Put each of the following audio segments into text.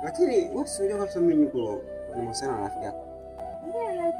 Lakini wewe si unajua kabisa mimi niko na mahusiano na rafiki yako. Ndio, na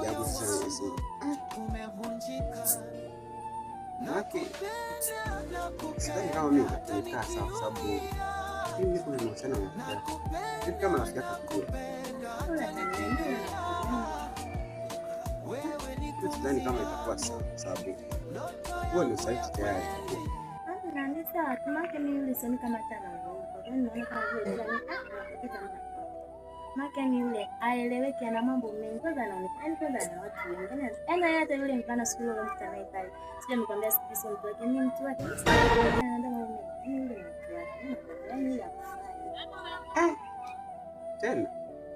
Japo sasa si. Maana sidhani kama mimi nitakaa sawa kwa sababu mimi niko na mahusiano na rafiki yako. Vipi kama rafiki yako akijua? Sidhani kama itakuwa sawa kwa sababu huo ni usaliti tayari. Nani sawa, tumake mimi yule sioni kama hata anaogopa. Yaani naona kama vile yani anapita mtu. Make ni yule aeleweki, ana mambo mengi. Kwanza anaonekana kwanza ana watu wengine. Yaani hata yule mfano siku ile mtu naye pale. Sija nikwambia sijui sio mtu wake, ni mtu wake. Anaenda mambo mengi. Yaani yule ni mtu wake. Yaani yule hakufai. Tena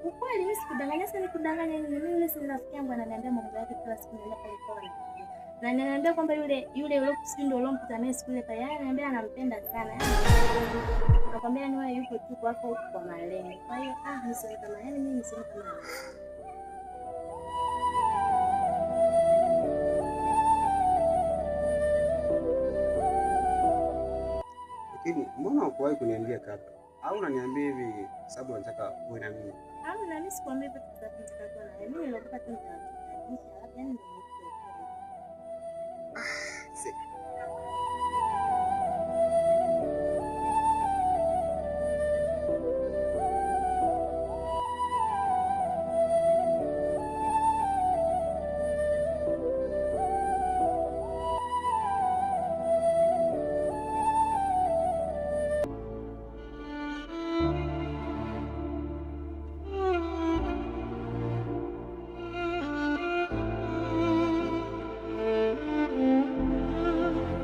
Ukweli mimi sikudanganya, sasa nikudanganya nini? Mimi yule si rafiki yangu ananiambia mambo yake kila siku, naenda pale kwa ananiambia. Na ananiambia kwamba yule yule yule sijui ndio ulomkuta naye siku ile pale. Yaani ananiambia anampenda sana. Nakwambia ni wewe yupo tu kwako kwa malengo. Kwa hiyo mimi sioni kama yaani mimi sioni kama lakini mbona hukuwahi kuniambia kabla? Au unaniambia hivi sababu unataka uwe na mimi? Au na mimi sikwambia vitu kwa sababu nataka kuwa na wewe. Mimi niliogopa tu nitawatenganisha. Labda yaani ndio Si.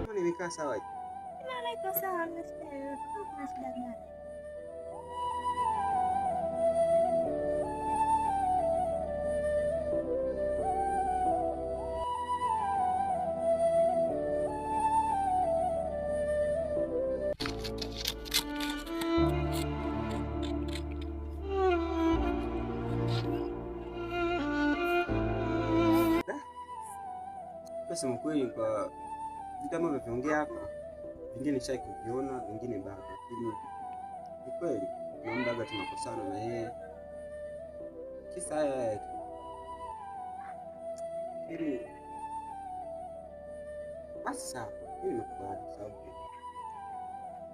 Mbona nimekaa sawa hivi? Naona iko sawa, hamna shida yoyote. Kama kuna shida gani? Kusema kweli kwa vitu ambavyo viongea hapa, vingine nishai kuviona, vingine bado. Lakini ni kweli kuna muda labda tunakosana na yeye kisa haya haya tu. Lakini basi sawa, mimi nimekubali kwa sababu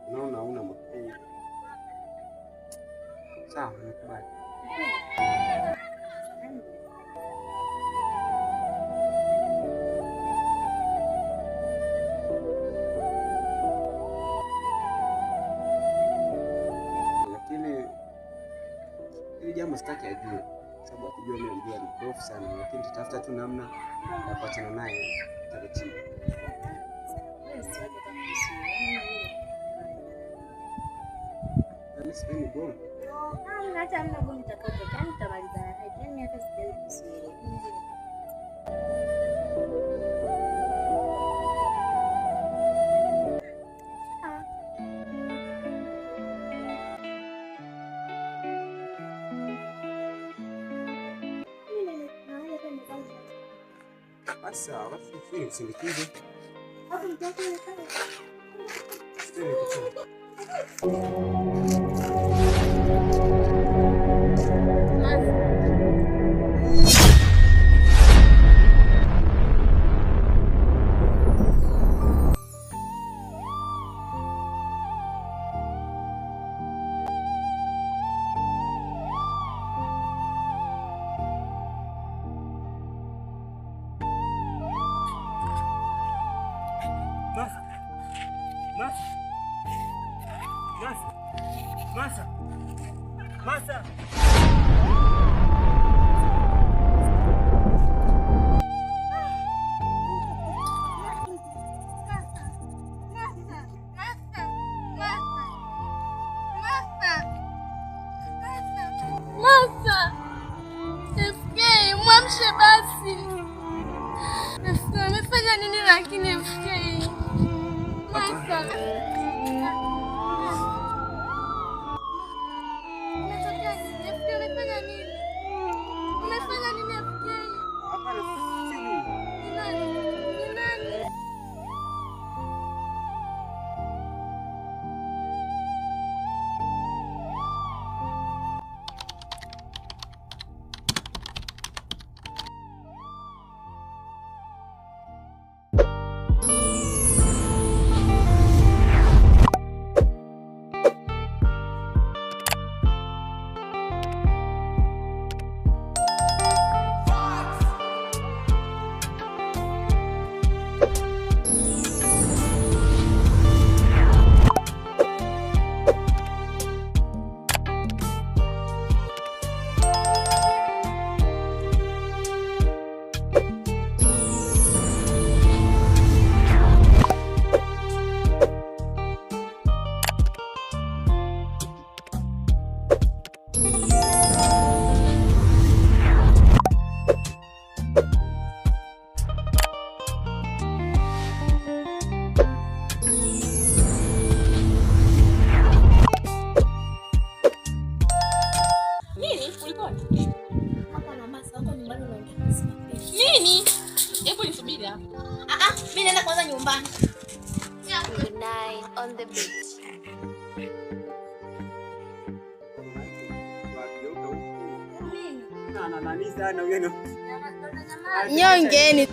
unaona hauna makuu. Sawa, nimekubali. Lakini hili jambo sitaki ajue, sababu akijua mimi najua ni mkorofi sana, lakini tutafuta tu namna ya kuachana naye taratibu. Wewe siwezi hata kuhusu. Na mimi sipendi ugomvi. Hamna hata hamna ugomvi utakaotokea, yaani tutamalizana naye. Yaani hata sijali kuhusu hilo. Sawa. Mimi naona kwenda zangu. Basi sawa, basi mimi nikusindikize. Hapo mtu wako yule pale. Sisi nikuchukue. Masa. Masa. Masa. Masa. Masa. hapa. Ah ah, mimi naenda kwanza nyumbani. Good night on the beach. Nyongeni.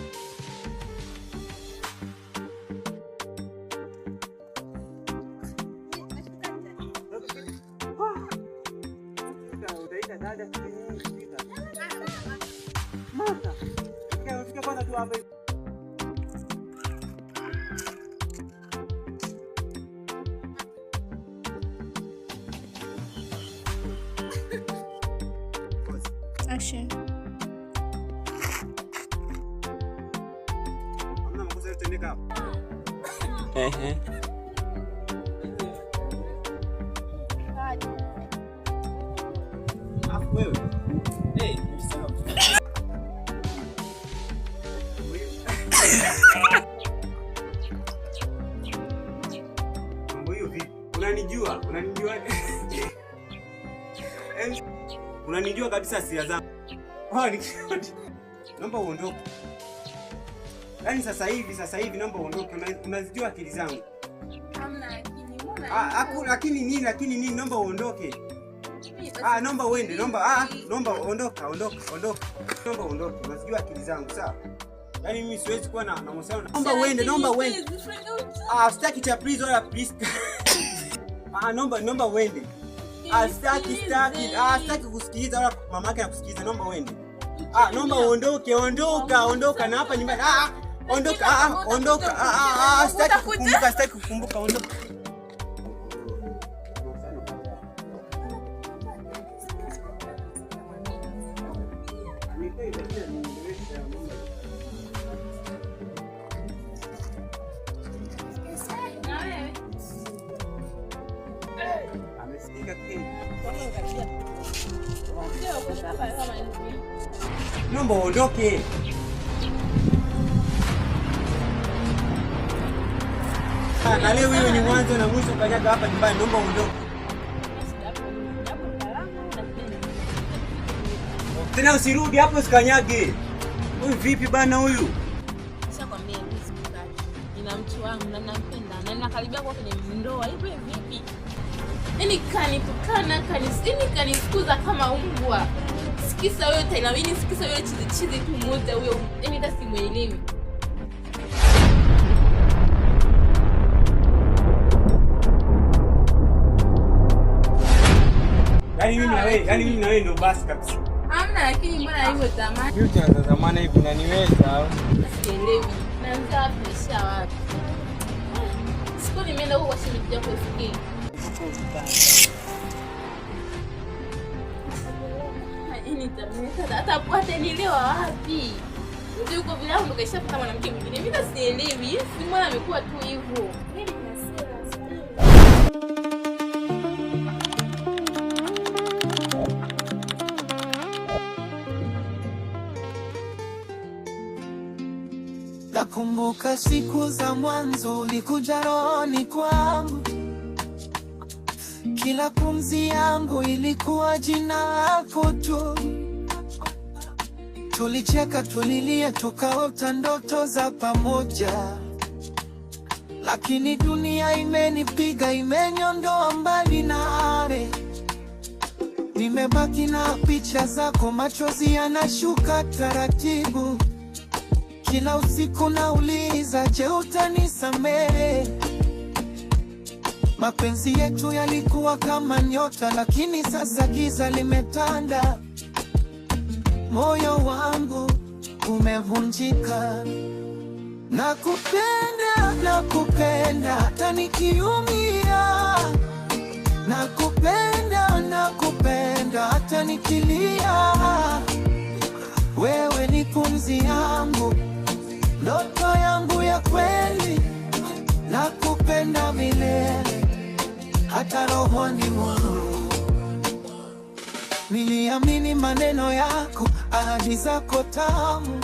Action. Hamna makosa yotendeka hapa. Ehe. Afu wewe. Eh, nimesahau. Mambo hiyo vipi? Unanijua? Unanijua? Unanijua kabisa hasira zangu. Naomba uondoke. Yaani sasa hivi naomba uondoke. Unazijua akili zangu. Hamna akili. Mbona? Lakini nini naomba uondoke. Naomba uende, naomba naomba ondoka. Naomba uondoke. Unazijua akili zangu, sawa? Yaani mimi siwezi kuwa na mahusiano. Naomba uende, naomba uende. Sitaki cha please wala please. Naomba uende. Sitaki kusikiliza wala mamake anakusikiliza, naomba uende. Naomba uondoke, ondoka na hapa nyumbani. Ondoka, ondoka. Sitaki kukumbuka, ondoka. Naomba uondoke. Na leo hiyo ni mwanzo na mwisho kanyaga hapa nyumbani, naomba uondoke. Tena usirudi hapo, usikanyage. Huyu vipi bana huyu? Nishakwambia mimi sikutaki. Nina mtu wangu na nampenda na ninakaribia kwa kwenye ndoa. Hivi vipi? Yaani kanitukana, kanifukuza kama mbwa. Sikisa wewe tena, mimi sikisa wewe chizi tu mmoja huyo. Yaani hata simuelewi. Yaani mimi na wewe ndio basi kabisa. Hamna, lakini mbona hivyo zamani? Mimi tunatazamana hivi unaniweza au? Sielewi. Naanza wapi naishia wapi? Siku nimeenda huko kwa shemeji yako ifikie. Hata nielewa wapi? Mtu yuko vile hapo ndo kaishapata mwanamke mwingine. Mimi sielewi. Si mbona amekuwa tu hivyo? Mimi nina hasira. Nakumbuka siku za mwanzo ulikuja rohoni kwangu, kila pumzi yangu ilikuwa jina lako tu. Tulicheka, tulilia, tukaota ndoto za pamoja, lakini dunia imenipiga, imeniondoa mbali nawe. Nimebaki na picha zako, machozi yanashuka taratibu. Kila usiku nauliza, je, utanisamehe? Mapenzi yetu yalikuwa kama nyota, lakini sasa giza limetanda. Moyo wangu umevunjika. Nakupenda, nakupenda hata nikiumia. Nakupenda, nakupenda hata nikilia. Wewe ni pumzi yangu, ndoto yangu ya kweli. Nakupenda milele, hata rohoni mwangu. Niliamini maneno yako, ahadi zako tamu.